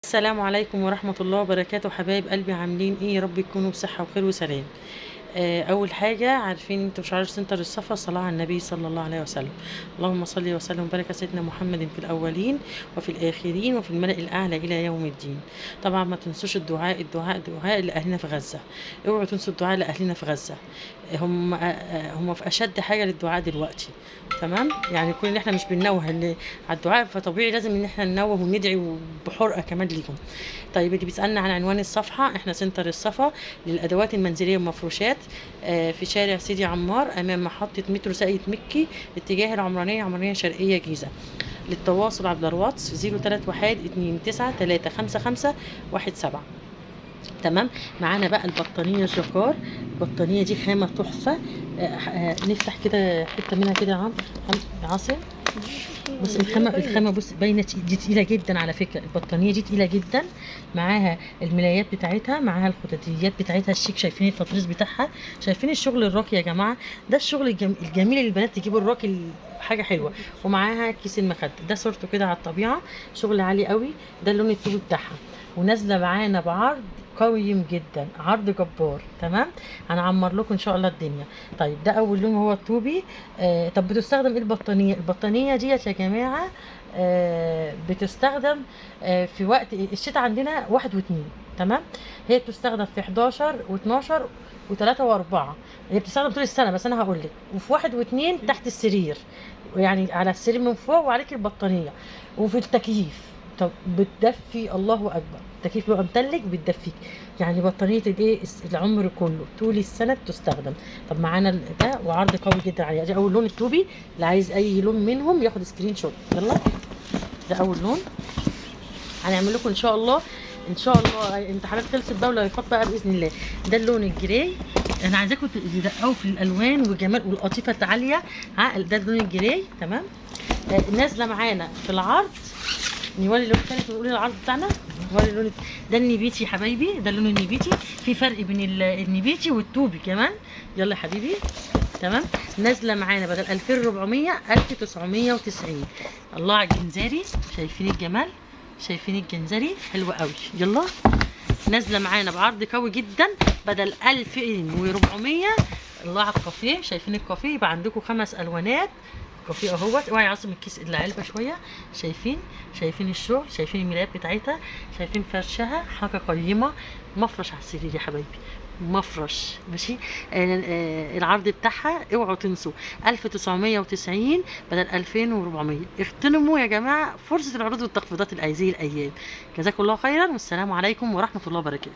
السلام عليكم ورحمة الله وبركاته. حبايب قلبي، عاملين ايه؟ يا رب تكونوا بصحة وخير وسلام. اول حاجة، عارفين انتوا شعار سنتر الصفا، صلاة على النبي صلى الله عليه وسلم. اللهم صل وسلم وبارك على سيدنا محمد في الاولين وفي الاخرين وفي الملأ الاعلى الى يوم الدين. طبعا ما تنسوش الدعاء الدعاء الدعاء لاهلنا في غزة. اوعوا تنسوا الدعاء لاهلنا في غزة. هم في اشد حاجة للدعاء دلوقتي، تمام؟ يعني كل ان احنا مش بننوه على الدعاء، فطبيعي لازم ان احنا ننوه وندعي بحرقة كمان ليهم. طيب اللي بيسألنا عن عنوان الصفحة، احنا سنتر الصفا للأدوات المنزلية والمفروشات، في شارع سيدي عمار أمام محطة مترو ساقية مكي، اتجاه العمرانية، عمرانية شرقية جيزة. للتواصل عبر الواتس 031 29 355 17. تمام. معانا بقى البطانية الجاكار. البطانية دي خامة تحفة. نفتح كده حتة منها كده يا عم عاصم. بص الخامة، بص باينة، دي تقيلة جدا على فكرة. البطانية دي تقيلة جدا، معاها الملايات بتاعتها، معاها الخداديات بتاعتها الشيك. شايفين التطريز بتاعها؟ شايفين الشغل الراقي يا جماعة؟ ده الشغل الجميل اللي البنات تجيبوا الراقي، حاجة حلوة. ومعاها كيس المخدة، ده صورته كده على الطبيعة، شغل عالي قوي. ده اللون الطوبي بتاعها، ونازلة معانا بعرض قويم جدا، عرض جبار. تمام، هنعمر لكم ان شاء الله الدنيا. طيب ده اول لون هو الطوبي. طب بتستخدم ايه البطانيه؟ البطانيه ديت يا جماعة بتستخدم في وقت الشتاء عندنا 1 و2، تمام؟ هي بتستخدم في 11 و12 و3 و4، هي بتستخدم طول السنة، بس انا هقول لك. وفي 1 و2 تحت السرير، يعني على السرير من فوق وعليك البطانيه، وفي التكييف. طب بتدفي، الله اكبر، التكييف بيبقى متلج بتدفيك، يعني بطانيه الايه العمر كله طول السنة بتستخدم. طب معانا ده وعرض قوي جدا عليه. ادي اول لون الطوبي، اللي عايز اي لون منهم ياخد screenshot. يلا ده اول لون. هنعمل لكم ان شاء الله، ان شاء الله امتحانات خلصت بقى ولايفات بقى باذن الله. ده اللون ال gray، انا عايزاكم تدققوا في الالوان والجمال والقطيفه العالية. ها ده اللون ال gray، تمام. نازله معانا في العرض. نوري اللون الثالث ونقول العرض بتاعنا. نوري اللون ده النبيتي يا حبايبي، ده اللون النبيتي. في فرق بين النبيتي والطوبي كمان. يلا يا حبيبي، تمام. نازله معانا بدل 2400 1990. الله على الجنزاري، شايفين الجمال؟ شايفين الجنزاري؟ حلو قوي. يلا نازله معانا بعرض قوي جدا بدل 2400. الله على الكافيه، شايفين الكافيه؟ يبقى عندكم 5 الوانات كافيه اهوت. اوعي عاصم الكيس العلبة شوية. شايفين؟ شايفين الشغل؟ شايفين الملايات بتاعتها؟ شايفين فرشها؟ حاجة قيمة. مفرش على السرير يا حبايبي، مفرش. ماشي. العرض بتاعها اوعوا تنسوا 1990 بدل 2400. اغتنموا يا جماعة فرصة العروض والتخفيضات هذه الايام. جزاكم الله خيرا، والسلام عليكم ورحمة الله وبركاته.